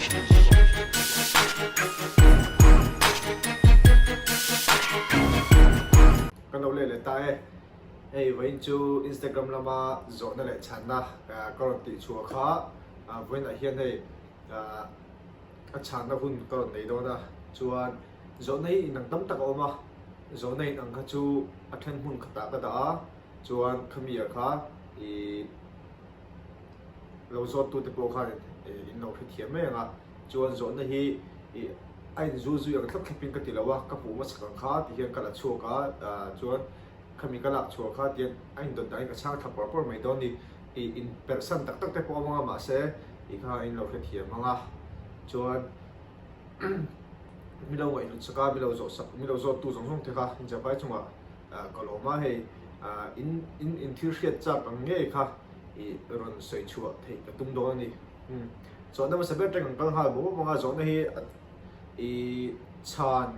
Kan lo leh leh ta e. Hei vawiin chu Instagram lama zawhna leh chhanna ka rawn tih chhuah kha vawiinah hian hei a chhanna hun ka rawn nei dawn a. Chuan zawhna hi inang tam tak a awm a, zawhna inang kha chu a then hmun khatah ka dah a, chuan khami-ah kha ih lo zawttute pawh khan in lo hrethiam mai ang a, chuan zawhna hi ih a inzul zui ang thlap thlapin ka ti lo a, ka hmuh hmasak ang kha ti hian ka la chhuak a, chuan khami ka lak chhuah kha tihian a indawt dahin ka chhang thla pawr pawr mai dawn ni, ih inperhsan tak tak te pawh a awm ang a mahse ih kha in lo hrethiam ang a, chuan mi lo ngaihhlut sak a, mi lo zawh sak, mi lo zawttu zawng zawng te kha inzavai chungah ka lawm a, hei in in thil hriat chak ang ngei kha ih rawn sawi chhuah theih ka tum dawn a ni. Umm zawhna hmasa ber teng an kal nghal bawk bawk a, zawhna hi ih chhan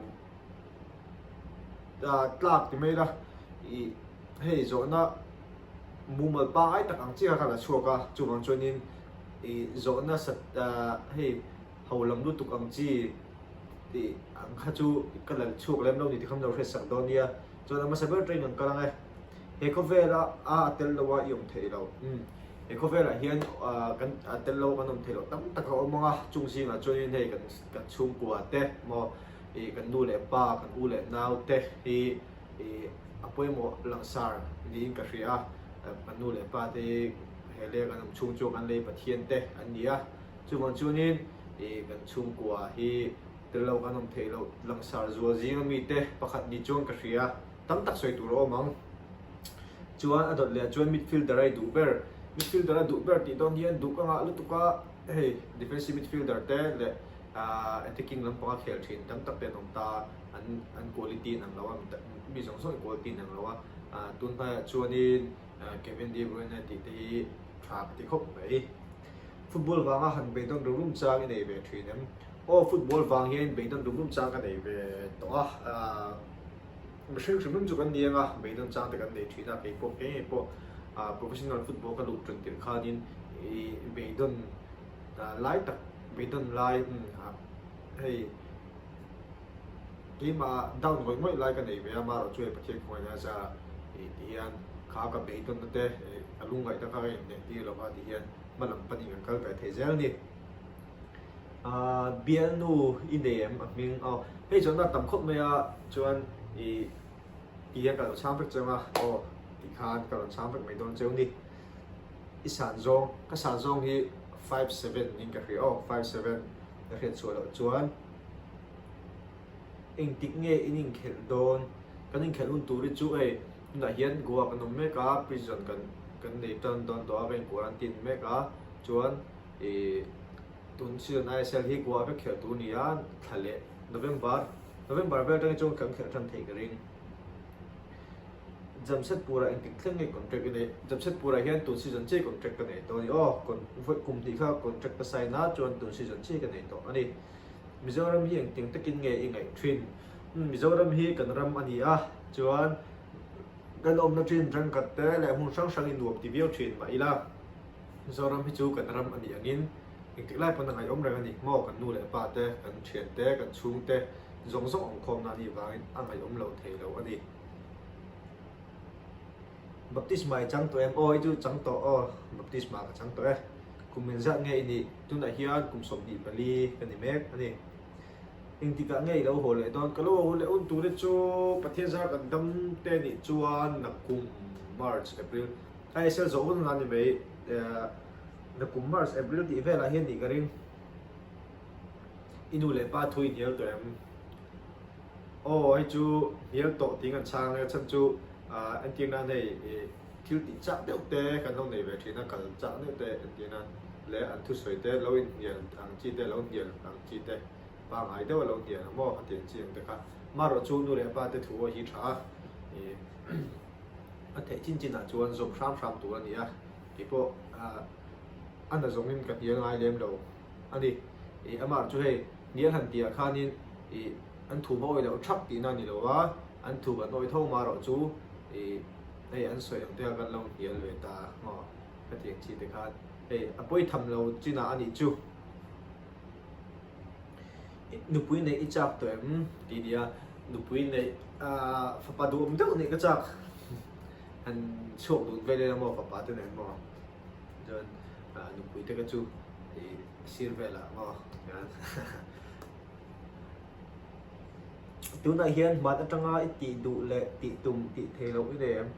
tlak ti mai ila ih hei zawhna mumal pangai tak ang chiah kha ka la chhuak a, chuvang chuanin ih zawhna sat hei ho lam lutuk ang chi tih ang kha chu ka la chhuak lem lo ni ti kha min lo hriat sak dawn nia. Chuan a hmasa ber train an kal ang e. He khawvela a a tel lo a i awm theih loh. Umm he khawvelah hian kan a tel lo kan awm theih loh tam tak a awm ang a, chung zingah chuanin hei kan kan chhungkua te maw ih kan nu leh pa kan u leh nau te hi ih a pawimawh langsar niin ka hria a, kan nu leh pa te hi he leng an awm chhung chuan kan lei Pathian te an ni a, chuvang chuanin ih kan chhungkua hi tel lo kan awm theih loh langsar zual zinga mite pakhat ni chuan ka hria. Tam tak sawi tur a awm ang. Chuan a dawt leh ah chuan midfielder a i duh ber. Midfielder a duh ber tih dawn hian duh ka ngah lutuk a, hei defensive midfielder te leh attacking lampanga khel thin tam tak te an awm ta a, an an quality in ang lo a, mi zawng zawng in quality in ang lo a. Tun hnaiah chuanin Kevin De Bruyne tih te hi tha ka ti khawp mai. Football vanga han beidawn rum rum chang i nei ve thin em? Aw football vang hian beidawn rum rum chang ka nei ve tawh a. Mihring hrim hrim chu kan ni ang a, beidawn chang te kan nei thin a, kei pawh kei ngei pawh professional football ka luh tan tirh khanin ih beidawn lai tak beidawn lai hei keimah down ngawih ngawih lai ka nei ve a, amaherawh chu hei Pathian khawngaihna a zar a ih ti hian kha ka beidawnna te ka lungngaihna kha ka inhneh tir lo va ti hian hma lam panin kan kal ve thei zel a ni. Ahh bialnu i nei em a hming aw hei chuan a tam khawp mai a chuan ih ti hian ka lo chhang vek chang a aw ti khan ka rawn chhang vek mai dawn cheu ni i san zawng ka san zawng hi 57 in ka hria aw 57 ka hriat chhuah loh chuan engtik nge in inkhelh dawn kan inkhelh hun tur hi chu hei tunah hian Goa kan awm mek a prison kan kan nei tan dawn tawh a ka in quarantine mek a chuan Ih tun season ISL hi Goa vek khelh tur nia thla leh November November vel atangin chuan kan khelh tan theih ka ring. Jamshedpur ah engtik thleng nge contract i neih? Jamshedpur ah hian tun season chiah contract ka nei tawh a ni aw. Kum hnih kha contract ka sign a chuan tun season chiah ka nei tawh a ni. Mizoram hi engtiang takin nge i ngaih thin? Mizoram hi kan ram a ni a chuan kan awmna thin rangkhat te leh hmun hrang hrang i nuam ti viau thin mah ila. Mizoram hi chu kan ram a nih angin engtik lai pawn a ngaihawm reng a ni maw? Kan nu leh pa te, kan thian te, kan chhung te zawng zawng awm khawmna a nih vangin a ngaihawm lo thei lo a ni. Baptisma i chang tawh em? Aw i chu chang tawh aw, baptisma ka chang tawh e. Kum engzat nge i nih? Tunah hian kum 24 ka ni mek a ni. Engtikah nge i lo haw leh dawn? Ka lo haw leh hun tur hi chu Pathian zar kan dam te nih chuan nakum March, April, ISL zawh hun a ni mai nakum March April tih velah hian nih ka ring. I nu leh pa thu i hnial tawh em? Aw hei chu hnial tawh tih kan chhang e chhan chu entir nan hei thil tih chak deuh te kan lo nei ve thin a kal chak deuh te entir nan leh an thusawi te lo inhnial ang chi te lo hnial ang chi te pangngai deuh a lo hnial ang maw khatiang chi ang te kha. Marawh chu nu leh pa te thu hi tha a A theih chin chinah chuan zawm hram hram tur a ni a, kei pawh a na zawngin ka hnial ngai lem lo a ni. Ih amah chu hei hnial han tihah khanin ih an thu va awih loh thak tihna a ni lo a, an thu kan awih tho marawh chu ih hei an sawi ang te kha kan lo hnial ve ta maw khatiang chi te khan hei a pawi tham lo chinah a nih chu. Nupui neih i chak tawh em? Tih nia, nupui neih fapa duhawm deuh neih ka chak. Han chhuak dun vel ila maw fapa te nen maw? Chuan nupui te ka chu i sir velah maw? Tunah hian hman atanga i tih duh leh tih tum tih thei loh i nei em?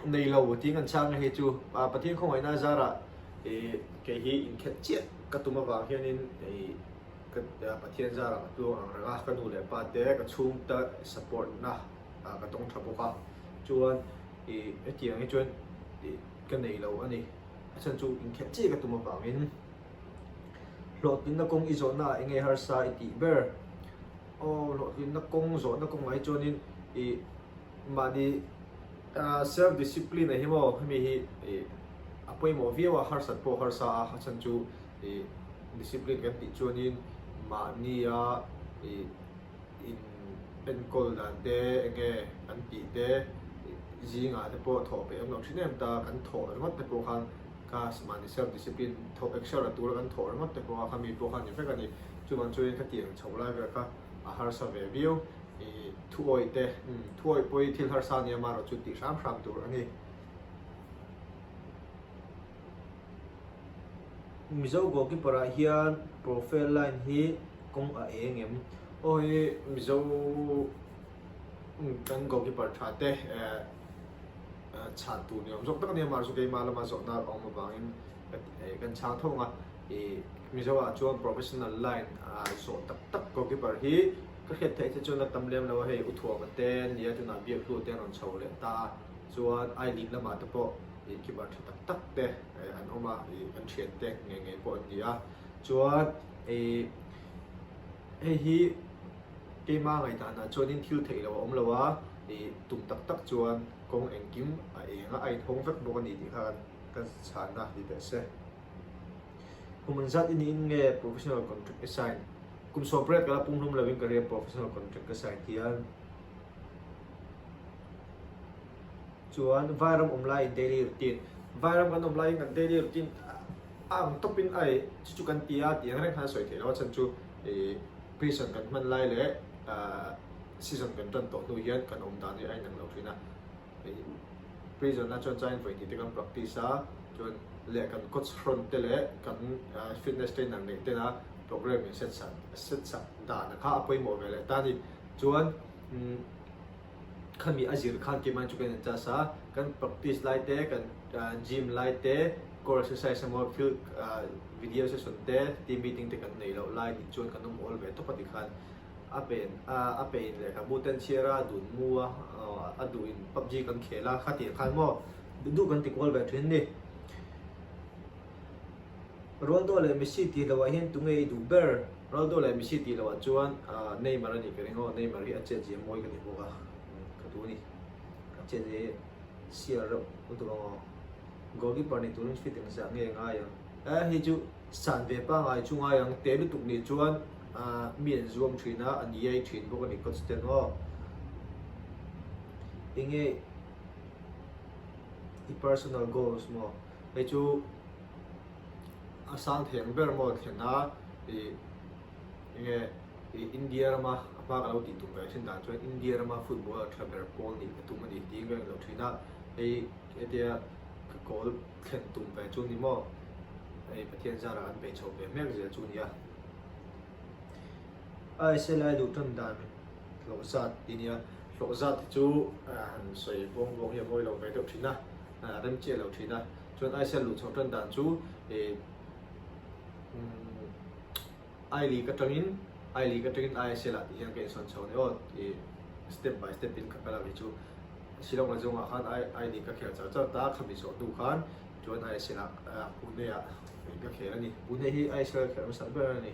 Nei lo tih kan chhang a hei chu Pathian khawngaihna zarah kei hi inkhelh chiah ka tum avang hianin ka Pathian zarah ka tluang ang reng a, ka nu leh pa te ka chhungte support na ka tawng tha bawk a, chuan hetiang hi chuan ka nei lo a ni. A chhan chu inkhelh chiah ka tum avangin hlawhtlinna kawng i zawhna ah enge harsa i tih ber? Aw hlawhtlinna kawng zawhna kawngah hi chuanin ih Mahni self discipline ah hi maw hemi hi ih a pawimawh viau a, harsat pawh harsa a, a chhan chu ih discipline kan tih chuanin mahnia ih in enkawl dan te enge kan tih te zingah te pawh thawh peih awm lo thin em ta, kan thawh ringawt te pawh khan kha mahni self discipline thawh exer la tura kan thawh ringawt te pawh kha khami pawh kha a ni vek a ni. Chuvang chuan khatiang chho lai vel kha a harsa ve viau. I thuawih te, thuawih pawh hi thil harsa a nia marawh chu tih hram hram tur a ni. Mizo goalkeeper ah hian profile line hi kawng a eng em? Aw hi Mizo kan goalkeeper tha te chhan tur ni awm zawk tak a nia marawh chu keimah lama zawhna a awm avangin kan chhang tho ang a. I Mizo ah chuan professional line a zawh tak tak goalkeeper hi ka hriat theih te chuan a tam lem lo a, hei U Thuama te an nia tunah Biakhlu te an rawn chho leh ta a, chuan I League lamah te pawh i keeper tha tak tak te an awm a, i kan thian te ngei ngei pawh an ni a, chuan i hei hi keima ngaihdanah chuanin thil theih loh a awm lo a, i tum tak tak chuan kawng engkim a eng a, a inhawng vek bawk a ni tih kha kan chhanna ni teh se. Kum engzat i niin nge professional contract i sign? Kum 18 ka la pumhlum lovin ka ria professional contract ka sign hian. Chuan Vairam awm laiin daily routine. Vairam kan awm laiin kan daily routine a ang tawpin ai chu chu kan ti a tih ang reng khan a sawi theih loh a chhan chu ih prison kan hman lai leh season kan tan tawh hnu hian kan awm dan hi a inang lo thin a. Prison a chuan chuan vawi hnih te kan practice a, chuan leh kan coach hrawn te leh kan fitness trainer neih tena program in set sak set sak dan kha a pawimawh ve leh ta a ni. Chuan khami a zir khan keimah chu kan adjust a, kan practice lai te, kan gym lai te, core exercise emaw field video session te, team meeting te kan neih loh lai nih chuan kan awm awl ve tawp a tikhan. A pen a pein lehkhabu ten chhiar a, dun mu a, a duhin PUBG kan khel a, khatiang khan maw duh duh kan ti kual ve thin ni. Ronaldo leh Messi tih loh ah hian tunge i duh ber? Ronaldo leh Messi tih loh ah chuan Neymar a nih ka ring aw, Neymar hi a chet zia mawi ka ti bawk a, ka duh a ni. A chet zia hi sial reuh lutuk ang aw. Goalkeeper ni turin fit engzah nge ngai ang? Eh hei chu san ve pangai chu ngai ang, te lutuk nih chuan mi an zuam thin a, an iai thin bawk a ni coach ten aw. Enge i personal goals maw? Hei chu a sang thei ang ber maw thlen a i enge i India rama a hma ka lo tih tum ve thin dan chuan India rama footballer tha ber pawl nih ka tum a ni tiin ka inlo thin a, hei hetia ka goal thlen tum ve chu ni maw? Hei Pathian zarah an bei chho ve mek zel chu nia. ISL lai duh tan dan hlawh zat ti nia, hlawh zat hi chu han sawi buang buang hi a mawi lo ve deuh thin a, a rem chiah lo thin a. Chuan ISL luh chhoh tan dan chu ih I League atangin I League atangin ISL ah tih hian ka insawn chho ni aw ih step by step in ka kal a ni chu. Shillong Lajong ah khan I League ka khel char char ta, khami zawh hnu khan chuan ISL ah Pune ah ka khel a ni. Pune hi ISL khelh hmasa ber a ni.